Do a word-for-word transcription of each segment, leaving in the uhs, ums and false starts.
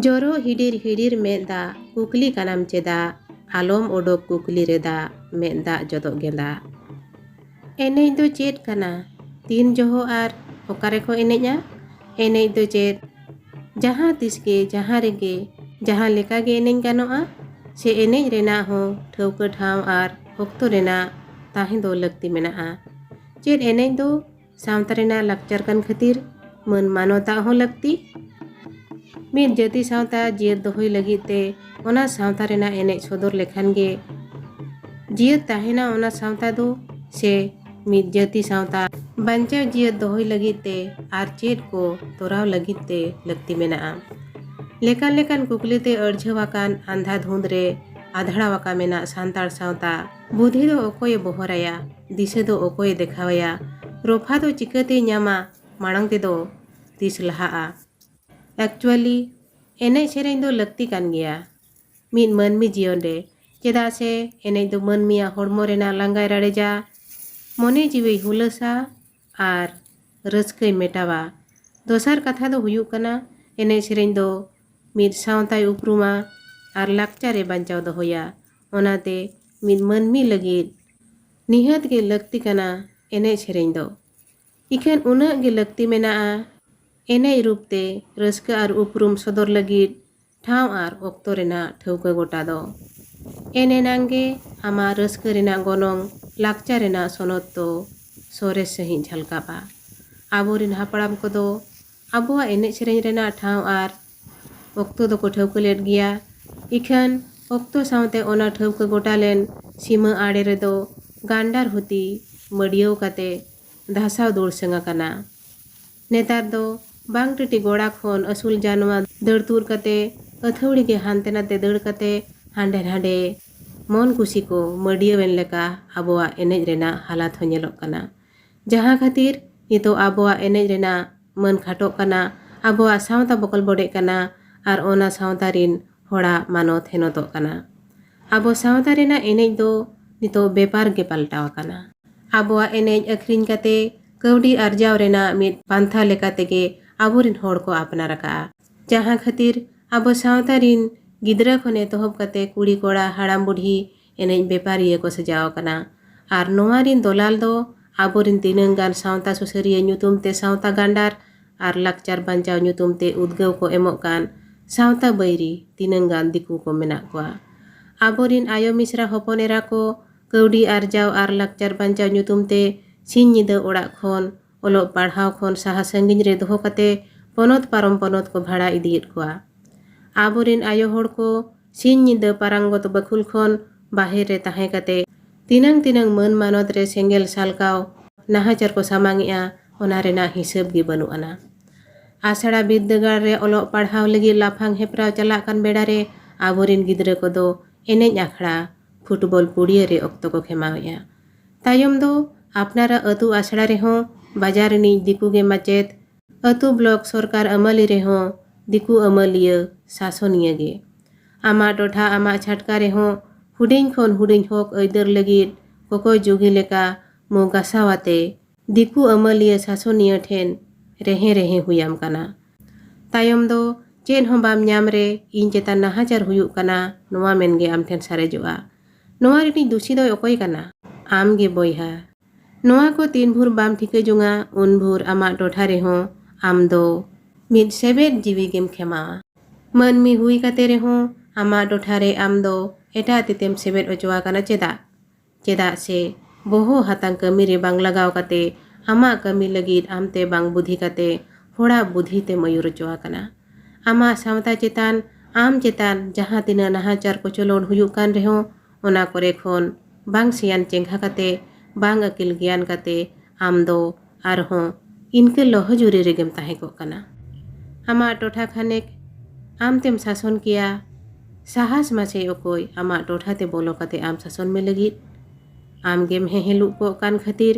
ᱡᱚᱨᱚ ᱦᱤᱰᱤᱨ ᱦᱤᱰᱤᱨ ᱢᱮᱫ ᱫᱟᱜ, ᱠᱩᱠᱞᱤ ᱠᱟᱱᱟᱢ ᱪᱮᱫᱟᱜ? ᱟᱞᱚᱢ ᱚᱰᱚᱠ ᱠᱩᱠᱞᱤ ᱨᱮ ᱫᱟᱜ, ᱢᱮᱫ ᱫᱟᱜ ᱡᱚᱫᱚᱜ ᱜᱮᱸᱫᱟᱜ᱾ ᱮᱱᱮᱡ ᱫᱚ ᱪᱮᱫ ᱠᱟᱱᱟ? ᱛᱤᱱ ᱡᱚᱦᱚᱜ ᱟᱨ ᱚᱠᱟ ᱨᱮᱠᱚ ᱮᱱᱮᱡᱼᱟ? ᱮᱱᱮᱡ ᱫᱚ ᱪᱮᱫ ᱡᱟᱦᱟᱸ ᱛᱤᱥ ᱜᱮ, ᱡᱟᱦᱟᱸ ᱨᱮᱜᱮ, ᱡᱟᱦᱟᱸ ᱞᱮᱠᱟ ᱜᱮ ᱮᱱᱮᱡ ᱜᱟᱱᱚᱜᱼᱟ? ᱥᱮ ᱮᱱᱮᱡ ᱨᱮᱱᱟᱜ ᱦᱚᱸ ᱴᱷᱟᱹᱣᱠᱟᱹ ᱴᱷᱟᱶ ᱟᱨ ᱚᱠᱛᱚ ᱨᱮᱱᱟᱜ ᱛᱟᱦᱮᱸ ᱫᱚ ᱞᱟᱹᱠᱛᱤ ᱢᱮᱱᱟᱜᱼᱟ? ᱪᱮᱫ ᱮᱱᱮᱡ ᱫᱚ ᱥᱟᱶᱛᱟ ᱨᱮᱱᱟᱜ ᱞᱟᱠᱪᱟᱨ ᱠᱟᱱ ᱠᱷᱟᱹᱛᱤᱨ ᱢᱟᱹᱱ ᱢᱟᱱᱚᱛᱟᱜ ᱦᱚᱸ ᱞᱟᱹᱠᱛᱤ? ᱢᱤᱫ ᱡᱟᱹᱛᱤ ᱥᱟᱶᱛᱟ ᱡᱤᱭᱟᱹᱲ ᱫᱚᱦᱚᱭ ᱞᱟᱹᱜᱤᱫ ᱛᱮ ᱚᱱᱟ ᱥᱟᱶᱛᱟ ᱨᱮᱱᱟᱜ ᱮᱱᱮᱡ ᱥᱚᱫᱚᱨ ᱞᱮᱠᱷᱟᱱ ᱜᱮ ᱡᱤᱭᱟᱹᱲ ᱛᱟᱦᱮᱱᱟ ᱚᱱᱟ ᱥᱟᱶᱛᱟ ᱫᱚ, ᱥᱮ ᱢᱤᱫ ᱡᱟᱹᱛᱤ ᱥᱟᱶᱛᱟ ᱵᱟᱧᱪᱟᱣ ᱡᱤᱭᱟᱹᱲ ᱫᱚᱦᱚᱭ ᱞᱟᱹᱜᱤᱫ ᱛᱮ ᱟᱨ ᱪᱮᱫ ᱠᱚ ᱛᱚᱨᱟᱣ ᱞᱟᱹᱜᱤᱫ ᱛᱮ ᱞᱟᱹᱠᱛᱤ ᱢᱮᱱᱟᱜᱼᱟ? ᱞᱮᱠᱟᱱ ᱞᱮᱠᱟᱱ ᱠᱩᱠᱞᱤ ᱛᱮ ᱟᱹᱲᱡᱷᱟᱹᱣ ᱟᱠᱟᱱ ᱟᱱᱫᱷᱟ ᱫᱷᱩᱸᱫ ᱨᱮ ᱟᱫᱷᱲᱟᱣ ᱟᱠᱟ ᱢᱮᱱᱟᱜ ᱥᱟᱱᱛᱟᱲ ᱥᱟᱶᱛᱟ ᱵᱩᱫᱷᱤ ᱫᱚ ᱚᱠᱚᱭᱮ ᱵᱚᱦᱚᱨᱟᱭᱟ? ᱫᱤᱥᱟᱹ ᱫᱚ ᱚᱠᱚᱭᱮ ᱫᱮᱠᱷᱟᱣᱟᱭᱟ? ᱨᱚᱯᱷᱟ ᱫᱚ ᱪᱤᱠᱟᱹᱛᱮᱭ ᱧᱟᱢᱟ? ᱢᱟᱲᱟᱝ ᱛᱮᱫᱚ ᱛᱤᱥ ᱞᱟᱦᱟᱜᱼᱟ? Actually, ᱮᱱᱮᱡ ᱥᱮᱨᱮᱧ ᱫᱚ ᱞᱟᱹᱠᱛᱤ ᱠᱟᱱ ᱜᱮᱭᱟ ᱢᱤᱫ ᱢᱟᱹᱱᱢᱤ ᱡᱤᱭᱚᱱ ᱨᱮ, ᱪᱮᱫᱟᱜ ᱥᱮ ᱮᱱᱮᱡ ᱫᱚ ᱢᱟᱹᱱᱢᱤᱭᱟᱜ ᱦᱚᱲᱢᱚ ᱨᱮᱱᱟᱜ ᱞᱟᱸᱜᱟᱭ ᱨᱟᱲᱮᱡᱟ, ᱢᱚᱱᱮ ᱡᱤᱣᱤᱭ ᱦᱩᱞᱟᱹᱥᱟ ᱟᱨ ᱨᱟᱹᱥᱠᱟᱹᱭ ᱢᱮᱴᱟᱣᱟ᱾ ᱫᱚᱥᱟᱨ ᱠᱟᱛᱷᱟ ᱫᱚ ᱦᱩᱭᱩᱜ ᱠᱟᱱᱟ, ᱮᱱᱮᱡ ᱥᱮᱨᱮᱧ ᱫᱚ ᱢᱤᱫ ᱥᱟᱶᱛᱟᱭ ᱩᱯᱨᱩᱢᱟ ᱟᱨ ᱞᱟᱠᱪᱟᱨᱮ ᱵᱟᱧᱪᱟᱣ ᱫᱚᱦᱚᱭᱟ᱾ ᱚᱱᱟᱛᱮ ᱢᱤᱫ ᱢᱟᱹᱱᱢᱤ ᱞᱟᱹᱜᱤᱫ ᱱᱤᱦᱟᱹᱛ ᱜᱮ ᱞᱟᱹᱠᱛᱤ ᱠᱟᱱᱟ ᱮᱱᱮᱡ ᱥᱮᱨᱮᱧ ᱫᱚ᱾ ᱤᱠᱷᱟᱹᱱ ᱩᱱᱟᱹᱜ ᱜᱮ ᱞᱟᱹᱠᱛᱤ ᱢᱮᱱᱟᱜᱼᱟ ᱮᱱᱮᱡ ᱨᱩᱯ ᱛᱮ ᱨᱟᱹᱥᱠᱟᱹ ᱟᱨ ᱩᱯᱨᱩᱢ ᱥᱚᱫᱚᱨ ᱞᱟᱹᱜᱤᱫ ᱴᱷᱟᱶ ᱟᱨ ᱚᱠᱛᱚ ᱨᱮᱱᱟᱜ ᱴᱷᱟᱹᱣᱠᱟᱹ ᱜᱚᱴᱟ ᱫᱚ᱾ ᱮᱱ ᱮᱱᱟᱝ ᱜᱮ ᱟᱢᱟᱜ ᱨᱟᱹᱥᱠᱟᱹ ᱨᱮᱱᱟᱜ ᱜᱚᱱᱚᱝ, ᱞᱟᱠᱪᱟᱨ ᱨᱮᱱᱟᱜ ᱥᱚᱱᱚᱛ ᱫᱚ ᱥᱚᱨᱮᱥ ᱥᱟᱺᱦᱤᱡ ᱡᱷᱟᱞᱠᱟᱜᱼᱟ᱾ ᱟᱵᱚᱨᱤᱱ ᱦᱟᱯᱲᱟᱢ ᱠᱚᱫᱚ ᱟᱵᱚᱣᱟᱜ ᱮᱱᱮᱡ ᱥᱮᱨᱮᱧ ᱨᱮᱱᱟᱜ ᱴᱷᱟᱶ ᱟᱨ ᱚᱠᱛᱚ ᱫᱚᱠᱚ ᱴᱷᱟᱹᱣᱠᱟᱹ ᱞᱮᱫ ᱜᱮᱭᱟ᱾ ᱤᱠᱷᱟᱹᱱ ᱚᱠᱛᱚ ᱥᱟᱶᱛᱮ ᱚᱱᱟ ᱴᱷᱟᱹᱣᱠᱟᱹ ᱜᱚᱴᱟ ᱞᱮᱱ ᱥᱤᱢᱟᱹ ᱟᱲᱮ ᱨᱮᱫᱚ ᱜᱟᱱᱰᱟᱨ ᱦᱩᱛᱤ ᱢᱟᱹᱰᱤᱭᱟᱹᱣ ᱠᱟᱛᱮ ᱫᱷᱟᱥᱟᱣ ᱫᱩᱲᱥᱟᱹᱝ ᱟᱠᱟᱱᱟ᱾ ᱱᱮᱛᱟᱨ ᱫᱚ ᱵᱟᱝ ᱴᱟᱹᱴᱤ ᱜᱚᱲᱟ ᱠᱷᱚᱱ ᱟᱹᱥᱩᱞ ᱡᱟᱱᱣᱟᱨ ᱫᱟᱹᱲ ᱛᱩᱫ ᱠᱟᱛᱮ ᱟᱹᱛᱷᱟᱹᱣᱲᱤ ᱜᱮ ᱦᱟᱱᱛᱮ ᱱᱟᱛᱮ ᱫᱟᱹᱲ ᱠᱟᱛᱮ ᱦᱟᱸᱰᱮ ᱱᱟᱰᱮ ᱢᱚᱱ ᱠᱩᱥᱤ ᱠᱚ ᱢᱟᱹᱰᱤᱭᱟᱹᱣᱮᱱ ᱞᱮᱠᱟ ᱟᱵᱚᱣᱟᱜ ᱮᱱᱮᱡ ᱨᱮᱱᱟᱜ ᱦᱟᱞᱟᱛ ᱦᱚᱸ ᱧᱮᱞᱚᱜ ᱠᱟᱱᱟ᱾ ᱡᱟᱦᱟᱸ ᱠᱷᱟᱹᱛᱤᱨ ᱱᱤᱛᱚᱜ ᱟᱵᱚᱣᱟᱜ ᱮᱱᱮᱡ ᱨᱮᱱᱟᱜ ᱢᱟᱹᱱ ᱠᱷᱟᱴᱚᱜ ᱠᱟᱱᱟ, ᱟᱵᱚᱣᱟᱜ ᱥᱟᱶᱛᱟ ᱵᱚᱠᱚᱞ ᱵᱚᱰᱮᱜ ᱠᱟᱱᱟ ᱟᱨ ᱚᱱᱟ ᱥᱟᱶᱛᱟ ᱨᱤᱱ ᱦᱚᱲᱟᱜ ᱢᱟᱱᱚᱛ ᱦᱮᱱᱚᱛᱚᱜ ᱠᱟᱱᱟ᱾ ᱟᱵᱚ ᱥᱟᱶᱛᱟ ᱨᱮᱱᱟᱜ ᱮᱱᱮᱡ ᱫᱚ ᱱᱤᱛᱚᱜ ᱵᱮᱯᱟᱨ ᱜᱮ ᱯᱟᱞᱴᱟᱣ ᱟᱠᱟᱱᱟ᱾ ᱟᱵᱚᱣᱟᱜ ᱮᱱᱮᱡ ᱟᱹᱠᱷᱨᱤᱧ ᱠᱟᱛᱮ ᱠᱟᱹᱣᱰᱤ ᱟᱨᱡᱟᱣ ᱨᱮᱱᱟᱜ ᱢᱤᱫ ᱯᱟᱱᱛᱷᱟ ᱞᱮᱠᱟ ᱛᱮᱜᱮ ᱟᱵᱚᱨᱤᱱ ᱦᱚᱲ ᱠᱚ ᱟᱯᱱᱟᱨ ᱟᱠᱟᱫᱼᱟ, ᱡᱟᱦᱟᱸ ᱠᱷᱟᱹᱛᱤᱨ ᱟᱵᱚ ᱥᱟᱶᱛᱟ ᱨᱤᱱ ᱜᱤᱫᱽᱨᱟᱹ ᱠᱷᱚᱱ ᱮᱛᱚᱦᱚᱵ ᱠᱟᱛᱮ ᱠᱩᱲᱤ ᱠᱚᱲᱟ ᱦᱟᱲᱟᱢ ᱵᱩᱰᱷᱤ ᱮᱱᱮᱡ ᱵᱮᱯᱟᱨᱤᱭᱟᱹ ᱠᱚ ᱥᱟᱡᱟᱣ ᱟᱠᱟᱱᱟ᱾ ᱟᱨ ᱱᱚᱣᱟ ᱨᱤᱱ ᱫᱚᱞᱟᱞ ᱫᱚ ᱟᱵᱚᱨᱤᱱ ᱛᱤᱱᱟᱹᱝ ᱜᱟᱱ ᱥᱟᱶᱛᱟ ᱥᱩᱥᱟᱹᱨᱤᱭᱟᱹ ᱧᱩᱛᱩᱢ ᱛᱮ ᱥᱟᱶᱛᱟ ᱜᱟᱱᱰᱟᱨ ᱟᱨ ᱞᱟᱠᱪᱟᱨ ᱵᱟᱧᱪᱟᱣ ᱧᱩᱛᱩᱢ ᱛᱮ ᱩᱫᱽᱜᱟᱹᱣ ᱠᱚ ᱮᱢᱚᱜ ᱠᱟᱱ ᱥᱟᱶᱛᱟ ᱵᱟᱹᱭᱨᱤ ᱛᱤᱱᱟᱹᱝ ᱜᱟᱱ ᱫᱤᱠᱩ ᱠᱚ ᱢᱮᱱᱟᱜ ᱠᱚᱣᱟ᱾ ᱟᱵᱚᱨᱤᱱ ᱟᱭᱳ ᱢᱤᱥᱨᱟ ᱦᱚᱯᱚᱱ ᱮᱨᱟ ᱠᱚ ᱠᱟᱹᱣᱰᱤ ᱟᱨᱡᱟᱣ ᱟᱨ ᱞᱟᱠᱪᱟᱨ ᱵᱟᱧᱪᱟᱣ ᱧᱩᱛᱩᱢ ᱛᱮ ᱥᱤᱧ ᱧᱤᱫᱟᱹ ᱚᱲᱟᱜ ᱠᱷᱚᱱ ᱚᱞᱚᱜ ᱯᱟᱲᱦᱟᱣ ᱠᱷᱚᱱ ᱥᱟᱦᱟ ᱥᱟᱺᱜᱤᱧ ᱨᱮ ᱫᱚᱦᱚ ᱠᱟᱛᱮ ᱯᱚᱱᱚᱛ ᱯᱟᱨᱚᱢ ᱯᱚᱱᱚᱛ ᱠᱚ ᱵᱷᱟᱲᱟ ᱤᱫᱤᱭᱮᱫ ᱠᱚᱣᱟ᱾ ᱟᱵᱚᱨᱤᱱ ᱟᱭᱳ ᱦᱚᱲ ᱠᱚ ᱥᱤᱧ ᱧᱤᱫᱟᱹ ᱯᱟᱨᱟᱝᱜᱚᱛ ᱵᱟᱹᱠᱷᱩᱞ ᱠᱷᱚᱱ ᱵᱟᱦᱮᱨ ᱨᱮ ᱛᱟᱦᱮᱸ ᱠᱟᱛᱮ ᱛᱤᱱᱟᱹᱝ ᱛᱤᱱᱟᱹᱝ ᱢᱟᱹᱱ ᱢᱟᱱᱚᱛ ᱨᱮ ᱥᱮᱸᱜᱮᱞ ᱥᱟᱞᱠᱟᱣ ᱱᱟᱦᱟᱪᱟᱨ ᱠᱚ ᱥᱟᱢᱟᱝᱮᱜᱼᱟ, ᱚᱱᱟ ᱨᱮᱱᱟᱜ ᱦᱤᱥᱟᱹᱵ ᱜᱮ ᱵᱟᱹᱱᱩᱜ ᱟᱱᱟ᱾ ᱟᱥᱲᱟ ᱵᱤᱨᱫᱟᱹᱜᱟᱲ ᱨᱮ ᱚᱞᱚᱜ ᱯᱟᱲᱦᱟᱣ ᱞᱟᱹᱜᱤᱫ ᱞᱟᱯᱷᱟᱝ ᱦᱮᱯᱨᱟᱣ ᱪᱟᱞᱟᱜ ᱠᱟᱱ ᱵᱮᱲᱟ ᱨᱮ ᱟᱵᱚᱨᱤᱱ ᱜᱤᱫᱽᱨᱟᱹ ᱠᱚᱫᱚ ᱮᱱᱮᱡ ᱟᱠᱷᱲᱟ, ᱯᱷᱩᱴᱵᱚᱞ ᱯᱩᱲᱤᱭᱟᱹ ᱨᱮ ᱚᱠᱛᱚ ᱠᱚ ᱠᱷᱮᱢᱟᱣᱮᱫᱼᱟ᱾ ᱛᱟᱭᱚᱢ ᱫᱚ ᱟᱯᱱᱟᱨᱟᱜ ᱟᱹᱛᱩ ᱟᱥᱲᱟ ᱨᱮᱦᱚᱸ ᱵᱟᱡᱟᱨ ᱨᱤᱱᱤᱡ ᱫᱤᱠᱩ ᱜᱮ ᱢᱟᱪᱮᱫ, ᱟᱹᱛᱩ ᱵᱞᱚᱠ ᱥᱚᱨᱠᱟᱨ ᱟᱹᱢᱟᱹᱞᱤ ᱨᱮᱦᱚᱸ ᱫᱤᱠᱩ ᱟᱹᱢᱟᱹᱞᱤᱭᱟᱹ ᱥᱟᱥᱚᱱᱤᱭᱟᱹ ᱜᱮ᱾ ᱟᱢᱟᱜ ᱴᱚᱴᱷᱟ ᱟᱢᱟᱜ ᱪᱷᱟᱴᱠᱟ ᱨᱮᱦᱚᱸ ᱦᱩᱰᱤᱧ ᱠᱷᱚᱱ ᱦᱩᱰᱤᱧ ᱦᱚᱠ ᱟᱹᱭᱫᱟᱹᱨ ᱞᱟᱹᱜᱤᱫ ᱠᱚᱠᱚᱭ ᱡᱩᱜᱤ ᱞᱮᱠᱟ ᱢᱩ ᱜᱟᱥᱟᱣ ᱟᱛᱮ ᱫᱤᱠᱩ ᱟᱹᱢᱟᱹᱞᱤᱭᱟᱹ ᱥᱟᱥᱚᱱᱤᱭᱟᱹ ᱴᱷᱮᱱ ᱨᱮᱦᱮ ᱨᱮᱦᱮ ᱦᱩᱭᱟᱢ ᱠᱟᱱᱟ᱾ ᱛᱟᱭᱚᱢ ᱫᱚ ᱪᱮᱫ ᱦᱚᱸ ᱵᱟᱢ ᱧᱟᱢ ᱨᱮ ᱤᱧ ᱪᱮᱛᱟᱱ ᱱᱟᱦᱟᱪᱟᱨ ᱦᱩᱭᱩᱜ ᱠᱟᱱᱟ, ᱱᱚᱣᱟ ᱢᱮᱱ ᱜᱮ ᱟᱢ ᱴᱷᱮᱱ ᱥᱟᱨᱮᱡᱚᱜᱼᱟ᱾ ᱱᱚᱣᱟ ᱨᱤᱱᱤᱡ ᱫᱩᱥᱤ ᱫᱚᱭ ᱚᱠᱚᱭ ᱠᱟᱱᱟ? ᱟᱢ ᱜᱮ ᱵᱚᱭᱦᱟ᱾ ᱱᱚᱣᱟ ᱠᱚ ᱛᱤᱱ ᱵᱷᱳᱨ ᱵᱟᱢ ᱴᱷᱤᱠᱟᱹ ᱡᱚᱝᱟ, ᱩᱱ ᱵᱷᱳᱨ ᱟᱢᱟᱜ ᱴᱚᱴᱷᱟ ᱨᱮᱦᱚᱸ ᱟᱢ ᱫᱚ ᱢᱤᱫ ᱥᱮᱵᱮᱫ ᱡᱤᱣᱤ ᱜᱮᱢ ᱠᱷᱮᱢᱟᱣᱟ᱾ ᱢᱟᱹᱱᱢᱤ ᱦᱩᱭ ᱠᱟᱛᱮ ᱨᱮᱦᱚᱸ ᱟᱢᱟᱜ ᱴᱚᱴᱷᱟ ᱨᱮ ᱟᱢ ᱫᱚ ᱮᱴᱟᱜ ᱛᱤᱛᱮᱢ ᱥᱮᱵᱮᱫ ᱚᱪᱚ ᱟᱠᱟᱱᱟ᱾ ᱪᱮᱫᱟᱜ? ᱪᱮᱫᱟᱜ ᱥᱮ ᱵᱚᱦᱚᱜ ᱦᱟᱛᱟᱝ ᱠᱟᱹᱢᱤ ᱨᱮ ᱵᱟᱝ ᱞᱟᱜᱟᱣ ᱠᱟᱛᱮ ᱟᱢᱟᱜ ᱠᱟᱹᱢᱤ ᱞᱟᱹᱜᱤᱫ ᱟᱢᱛᱮ ᱵᱟᱝ ᱵᱩᱫᱷᱤ ᱠᱟᱛᱮ ᱦᱚᱲᱟᱜ ᱵᱩᱫᱷᱤ ᱛᱮᱢ ᱟᱹᱭᱩᱨ ᱚᱪᱚ ᱟᱠᱟᱱᱟ᱾ ᱟᱢᱟᱜ ᱥᱟᱶᱛᱟ ᱪᱮᱛᱟᱱ, ᱟᱢ ᱪᱮᱛᱟᱱ ᱡᱟᱦᱟᱸ ᱛᱤᱱᱟᱹᱜ ᱱᱟᱦᱟᱪᱟᱨ ᱠᱚᱪᱚᱞᱚᱱ ᱦᱩᱭᱩᱜ ᱠᱟᱱ ᱨᱮᱦᱚᱸ, ᱚᱱᱟ ᱠᱚᱨᱮ ᱠᱷᱚᱱ ᱵᱟᱝ ᱥᱮᱭᱟᱱ ᱪᱮᱸᱜᱷᱟ ᱠᱟᱛᱮ, ᱵᱟᱝ ᱟᱹᱠᱤᱞ ᱜᱮᱭᱟᱱ ᱠᱟᱛᱮ ᱟᱢ ᱫᱚ ᱟᱨᱦᱚᱸ ᱤᱱᱠᱟᱹ ᱞᱚᱦᱚᱡᱩᱨᱤ ᱨᱮᱜᱮᱢ ᱛᱟᱦᱮᱸ ᱠᱚᱜ ᱠᱟᱱᱟ᱾ ᱟᱢᱟᱜ ᱴᱚᱴᱷᱟ ᱠᱷᱟᱱᱮᱠ ᱟᱢ ᱛᱮᱢ ᱥᱟᱥᱚᱱ ᱠᱮᱭᱟ᱾ ᱥᱟᱦᱟᱥ ᱢᱟᱪᱮ ᱚᱠᱚᱭ ᱟᱢᱟᱜ ᱴᱚᱴᱷᱟ ᱛᱮ ᱵᱚᱞᱚ ᱠᱟᱛᱮ ᱟᱢ ᱥᱟᱥᱚᱱ ᱢᱮ ᱞᱟᱹᱜᱤᱫ? ᱟᱢ ᱜᱮᱢ ᱦᱮᱦᱮᱞᱩᱜ ᱠᱚᱜ ᱠᱟᱱ ᱠᱷᱟᱹᱛᱤᱨ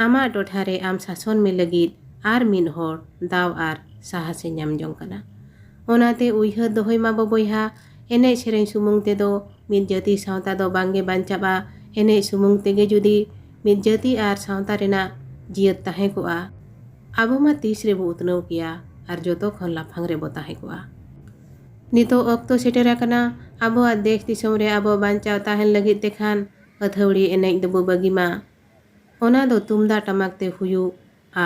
ᱟᱢᱟᱜ ᱴᱚᱴᱷᱟ ᱨᱮ ᱟᱢ ᱥᱟᱥᱚᱱ ᱢᱮ ᱞᱟᱹᱜᱤᱫ ᱟᱨ ᱢᱤᱫ ᱦᱚᱲ ᱫᱟᱣ ᱟᱨ ᱥᱟᱦᱟᱥᱮ ᱧᱟᱢ ᱡᱚᱝ ᱠᱟᱱᱟ᱾ ᱚᱱᱟᱛᱮ ᱩᱭᱦᱟᱹᱨ ᱫᱚᱦᱚᱭ ᱢᱟ ᱵᱚ ᱵᱚᱭᱦᱟ, ᱮᱱᱮᱡ ᱥᱮᱨᱮᱧ ᱥᱩᱢᱩᱝ ᱛᱮᱫᱚ ᱢᱤᱫ ᱡᱟᱹᱛᱤ ᱥᱟᱶᱛᱟ ᱫᱚ ᱵᱟᱝᱜᱮ ᱵᱟᱧᱪᱟᱜᱼᱟ᱾ ᱮᱱᱮᱡ ᱥᱩᱢᱩᱝ ᱛᱮᱜᱮ ᱡᱩᱫᱤ ᱢᱤᱫ ᱡᱟᱹᱛᱤ ᱟᱨ ᱥᱟᱶᱛᱟ ᱨᱮᱱᱟᱜ ᱡᱤᱭᱟᱹᱛ ᱛᱟᱦᱮᱸ ᱠᱚᱜᱼᱟ, ᱟᱵᱚ ᱢᱟ ᱛᱤᱥ ᱨᱮᱵᱚ ᱩᱛᱱᱟᱹᱣ ᱠᱮᱭᱟ ᱟᱨ ᱡᱚᱛᱚ ᱠᱷᱚᱱ ᱞᱟᱯᱷᱟᱝ ᱨᱮᱵᱚ ᱛᱟᱦᱮᱸ ᱠᱚᱜᱼᱟ᱾ ᱱᱤᱛᱚᱜ ᱚᱠᱛᱚ ᱥᱮᱴᱮᱨ ᱟᱠᱟᱱᱟ, ᱟᱵᱚᱣᱟᱜ ᱫᱮᱥ ᱫᱤᱥᱚᱢ ᱨᱮ ᱟᱵᱚ ᱵᱟᱧᱪᱟᱣ ᱛᱟᱦᱮᱱ ᱞᱟᱹᱜᱤᱫ ᱛᱮᱠᱷᱟᱱ ᱟᱹᱛᱷᱟᱹᱣᱲᱤ ᱮᱱᱮᱡ ᱫᱚᱵᱚ ᱵᱟᱹᱜᱤ ᱢᱟ᱾ ᱚᱱᱟ ᱫᱚ ᱛᱩᱢᱫᱟᱜ ᱴᱟᱢᱟᱠ ᱛᱮ ᱦᱩᱭᱩᱜ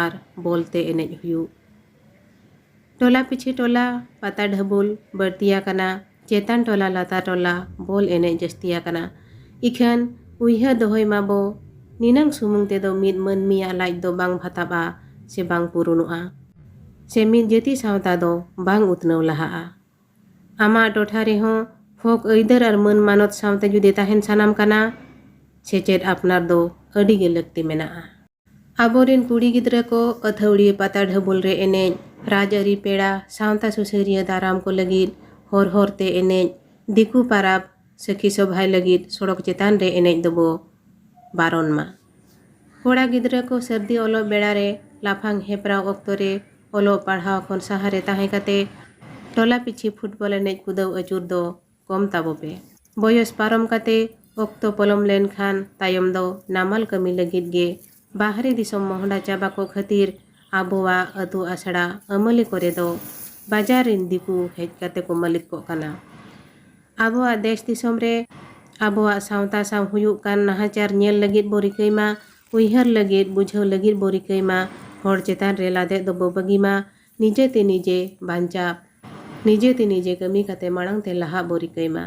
ᱟᱨ ᱵᱚᱞ ᱛᱮ ᱮᱱᱮᱡ ᱦᱩᱭᱩᱜ᱾ ᱴᱚᱞᱟ ᱯᱤᱪᱷᱤ ᱴᱚᱞᱟ ᱯᱟᱛᱟ ᱰᱷᱟᱹᱵᱩᱞ ᱵᱟᱹᱲᱛᱤ ᱟᱠᱟᱱᱟ, ᱪᱮᱛᱟᱱ ᱴᱚᱞᱟ ᱞᱟᱛᱟᱨ ᱴᱚᱞᱟ ᱵᱚᱞ ᱮᱱᱮᱡ ᱡᱟᱹᱥᱛᱤ ᱟᱠᱟᱱᱟ᱾ ᱤᱠᱷᱟᱹᱱ ᱩᱭᱦᱟᱹᱨ ᱫᱚᱦᱚᱭ ᱢᱟᱵᱚ, ᱱᱤᱱᱟᱹᱝ ᱥᱩᱢᱩᱝ ᱛᱮᱫᱚ ᱢᱤᱫ ᱢᱟᱹᱱᱢᱤᱭᱟᱜ ᱞᱟᱡ ᱫᱚ ᱵᱟᱝ ᱵᱷᱟᱛᱟᱵᱼᱟ ᱥᱮ ᱵᱟᱝ ᱯᱩᱨᱩᱱᱚᱜᱼᱟ, ᱥᱮ ᱢᱤᱫ ᱡᱟᱹᱛᱤ ᱥᱟᱶᱛᱟ ᱫᱚ ᱵᱟᱝ ᱩᱛᱱᱟᱹᱣ ᱞᱟᱦᱟᱜᱼᱟ᱾ ᱟᱢᱟᱜ ᱴᱚᱴᱷᱟ ᱨᱮᱦᱚᱸ ᱦᱚᱠ ᱟᱹᱭᱫᱟᱹᱨ ᱟᱨ ᱢᱟᱹᱱ ᱢᱟᱱᱚᱛ ᱥᱟᱶᱛᱮ ᱡᱩᱫᱤ ᱛᱟᱦᱮᱱ ᱥᱟᱱᱟᱢ ᱠᱟᱱᱟ, ᱥᱮᱪᱮᱫ ᱟᱯᱱᱟᱨ ᱫᱚ ᱟᱹᱰᱤ ᱜᱮ ᱞᱟᱹᱠᱛᱤ ᱢᱮᱱᱟᱜᱼᱟ᱾ ᱟᱵᱚᱨᱮᱱ ᱠᱩᱲᱤ ᱜᱤᱫᱽᱨᱟᱹ ᱠᱚ ᱟᱹᱛᱷᱟᱹᱣᱲᱤ ᱯᱟᱛᱟ ᱰᱷᱟᱹᱵᱩᱞ ᱨᱮ ᱮᱱᱮᱡ, ᱨᱟᱡᱽᱟᱹᱨᱤ ᱯᱮᱲᱟ, ᱥᱟᱶᱛᱟ ᱥᱩᱥᱟᱹᱨᱤᱭᱟᱹ ᱫᱟᱨᱟᱢ ᱠᱚ ᱞᱟᱹᱜᱤᱫ ᱦᱚᱨ ᱦᱚᱨ ᱛᱮ ᱮᱱᱮᱡ, ᱫᱤᱠᱩ ᱯᱟᱨᱟᱵᱽ, ᱥᱟᱹᱠᱷᱤ ᱥᱚᱵᱷᱟᱭ ᱞᱟᱹᱜᱤᱫ ᱥᱚᱲᱚᱠ ᱪᱮᱛᱟᱱ ᱨᱮ ᱮᱱᱮᱡ ᱫᱚᱵᱚ ᱵᱟᱨᱚᱱ ᱢᱟ᱾ ᱠᱚᱲᱟ ᱜᱤᱫᱽᱨᱟᱹ ᱠᱚ ᱥᱟᱹᱨᱫᱤ ᱚᱞᱚᱜ ᱵᱮᱲᱟ ᱨᱮ ᱞᱟᱯᱷᱟᱝ ᱦᱮᱯᱨᱟᱣ ᱚᱠᱛᱚ ᱨᱮ ᱚᱞᱚᱜ ᱯᱟᱲᱦᱟᱣ ᱠᱷᱚᱱ ᱥᱟᱦᱟ ᱨᱮ ᱛᱟᱦᱮᱸ ᱠᱟᱛᱮ ᱴᱚᱞᱟ ᱯᱤᱪᱷᱤ ᱯᱷᱩᱴᱵᱚᱞ ᱮᱱᱮᱡ ᱠᱩᱫᱟᱹᱣ ᱟᱹᱪᱩᱨ ᱫᱚ ᱠᱚᱢ ᱛᱟᱵᱚ ᱯᱮ᱾ ᱵᱚᱭᱚᱥ ᱯᱟᱨᱚᱢ ᱠᱟᱛᱮ ᱚᱠᱛᱚ ᱯᱚᱞᱚᱢ ᱞᱮᱱᱠᱷᱟᱱ ᱛᱟᱭᱚᱢ ᱫᱚ ᱱᱟᱢᱟᱞ ᱠᱟᱹᱢᱤ ᱞᱟᱹᱜᱤᱫ ᱜᱮ ᱵᱟᱦᱨᱮ ᱫᱤᱥᱚᱢ ᱢᱚᱦᱰᱟ ᱪᱟᱵᱟ ᱠᱚ ᱠᱷᱟᱹᱛᱤᱨ ᱟᱵᱚᱣᱟᱜ ᱟᱹᱛᱩ ᱟᱥᱲᱟ ᱟᱹᱢᱟᱹᱞᱤ ᱠᱚᱨᱮ ᱫᱚ ᱵᱟᱡᱟᱨ ᱨᱤᱱ ᱫᱤᱠᱩ ᱦᱮᱡ ᱠᱟᱛᱮ ᱠᱚ ᱢᱟᱹᱞᱤᱠ ᱠᱚᱜ ᱠᱟᱱᱟ᱾ ᱟᱵᱚᱣᱟᱜ ᱫᱮᱥ ᱫᱤᱥᱚᱢ ᱨᱮ ᱟᱵᱚᱣᱟᱜ ᱥᱟᱶᱛᱟ ᱥᱟᱶ ᱦᱩᱭᱩᱜ ᱠᱟᱱ ᱱᱟᱦᱟᱪᱟᱨ ᱧᱮᱞ ᱞᱟᱹᱜᱤᱫ ᱵᱚ ᱨᱤᱠᱟᱹᱭ ᱢᱟ, ᱩᱭᱦᱟᱹᱨ ᱞᱟᱹᱜᱤᱫ, ᱵᱩᱡᱷᱟᱹᱣ ᱞᱟᱹᱜᱤᱫ ᱵᱚ ᱨᱤᱠᱟᱹᱭ ᱢᱟ᱾ ᱦᱚᱲ ᱪᱮᱛᱟᱱ ᱨᱮ ᱞᱟᱫᱮᱜ ᱫᱚᱵᱚ ᱵᱟᱹᱜᱤ ᱢᱟ᱾ ᱱᱤᱡᱮ ᱛᱮ ᱱᱤᱡᱮ ᱵᱟᱧᱪᱟᱣ, ᱱᱤᱡᱮ ᱛᱮ ᱱᱤᱡᱮ ᱠᱟᱹᱢᱤ ᱠᱟᱛᱮ ᱢᱟᱲᱟᱝ ᱛᱮ ᱞᱟᱦᱟᱜ ᱵᱚ ᱨᱤᱠᱟᱹᱭ ᱢᱟ᱾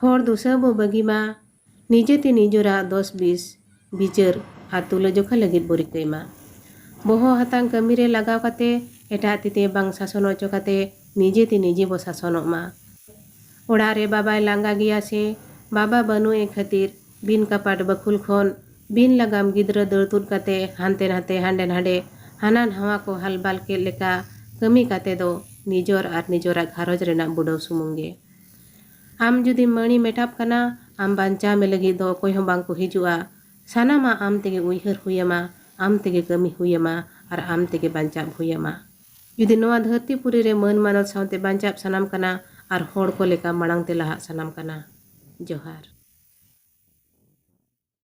ᱦᱚᱲ ᱫᱩᱥᱟᱹᱣ ᱵᱚ ᱵᱟᱹᱜᱤ ᱢᱟ᱾ ᱱᱤᱡᱮ ᱛᱮ ᱱᱤᱡᱮᱨᱟᱜ ᱫᱚᱥ ᱵᱤᱥ ᱵᱤᱪᱟᱹᱨ ᱟᱨ ᱛᱩᱞᱟᱹᱡᱚᱠᱷᱟ ᱞᱟᱹᱜᱤᱫ ᱵᱚ ᱨᱤᱠᱟᱹᱭ ᱢᱟ᱾ ᱵᱚᱦᱚᱜ ᱦᱟᱛᱟᱝ ᱠᱟᱹᱢᱤ ᱨᱮ ᱞᱟᱜᱟᱣ ᱠᱟᱛᱮ ᱮᱴᱟᱜ ᱛᱤ ᱛᱮ ᱵᱟᱝ ᱥᱟᱥᱚᱱ ᱦᱚᱪᱚ ᱠᱟᱛᱮ ᱱᱤᱡᱮ ᱛᱮ ᱱᱤᱡᱮ ᱵᱚ ᱥᱟᱥᱚᱱᱚᱜ ᱢᱟ᱾ ᱚᱲᱟᱜ ᱨᱮ ᱵᱟᱵᱟᱭ ᱞᱟᱸᱜᱟ ᱜᱮᱭᱟ ᱥᱮ ᱵᱟᱵᱟ ᱵᱟᱹᱱᱩᱜ ᱮ ᱠᱷᱟᱹᱛᱤᱨ ᱵᱤᱱ ᱠᱟᱯᱟᱴ ᱵᱟᱹᱠᱷᱩᱞ ᱠᱷᱚᱱ ᱵᱤᱱ ᱞᱟᱜᱟᱢ ᱜᱤᱫᱽᱨᱟᱹ ᱫᱟᱹᱲ ᱛᱩᱫ ᱠᱟᱛᱮ ᱦᱟᱱᱛᱮ ᱱᱟᱛᱮ ᱦᱟᱸᱰᱮ ᱱᱟᱰᱮ ᱦᱟᱱᱟ ᱱᱟᱣᱟ ᱠᱚ ᱦᱟᱞᱵᱟᱞ ᱠᱮᱫ ᱞᱮᱠᱟ ᱠᱟᱹᱢᱤ ᱠᱟᱛᱮ ᱫᱚ ᱱᱤᱡᱚᱨ ᱟᱨ ᱱᱤᱡᱚᱨᱟᱜ ᱜᱷᱟᱨᱚᱸᱡᱽ ᱨᱮᱱᱟᱜ ᱵᱩᱰᱟᱹᱣ ᱥᱩᱢᱩᱝ ᱜᱮ᱾ ᱟᱢ ᱡᱩᱫᱤ ᱢᱟᱹᱲᱤ ᱢᱮᱴᱟᱯ ᱠᱟᱱᱟ, ᱟᱢ ᱵᱟᱧᱪᱟᱣ ᱢᱮ ᱞᱟᱹᱜᱤᱫ ᱫᱚ ᱚᱠᱚᱭ ᱦᱚᱸ ᱵᱟᱝ ᱠᱚ ᱦᱤᱡᱩᱜᱼᱟ᱾ ᱥᱟᱱᱟᱢᱟᱜ ᱟᱢ ᱛᱮᱜᱮ ᱩᱭᱦᱟᱹᱨ ᱦᱩᱭ ᱟᱢᱟ, ᱟᱢ ᱛᱮᱜᱮ ᱠᱟᱹᱢᱤ ᱦᱩᱭ ᱟᱢᱟ ᱟᱨ ᱟᱢ ᱛᱮᱜᱮ ᱵᱟᱧᱪᱟᱣ ᱦᱩᱭ ᱟᱢᱟ᱾ ᱡᱩᱫᱤ ᱱᱚᱣᱟ ᱫᱷᱟᱹᱨᱛᱤ ᱯᱩᱨᱤ ᱨᱮ ᱢᱟᱹᱱ ᱢᱟᱱᱚᱛ ᱥᱟᱶᱛᱮ ᱵᱟᱧᱪᱟᱣ ᱥᱟᱱᱟᱢ ᱠᱟᱱᱟ ᱟᱨ ᱦᱚᱲ ᱠᱚ ᱞᱮᱠᱟ ᱢᱟᱲᱟᱝ ᱛᱮ ᱞᱟᱦᱟᱜ ᱥᱟᱱᱟᱢ ᱠᱟᱱᱟ᱾ ᱡᱚᱦᱟᱨ᱾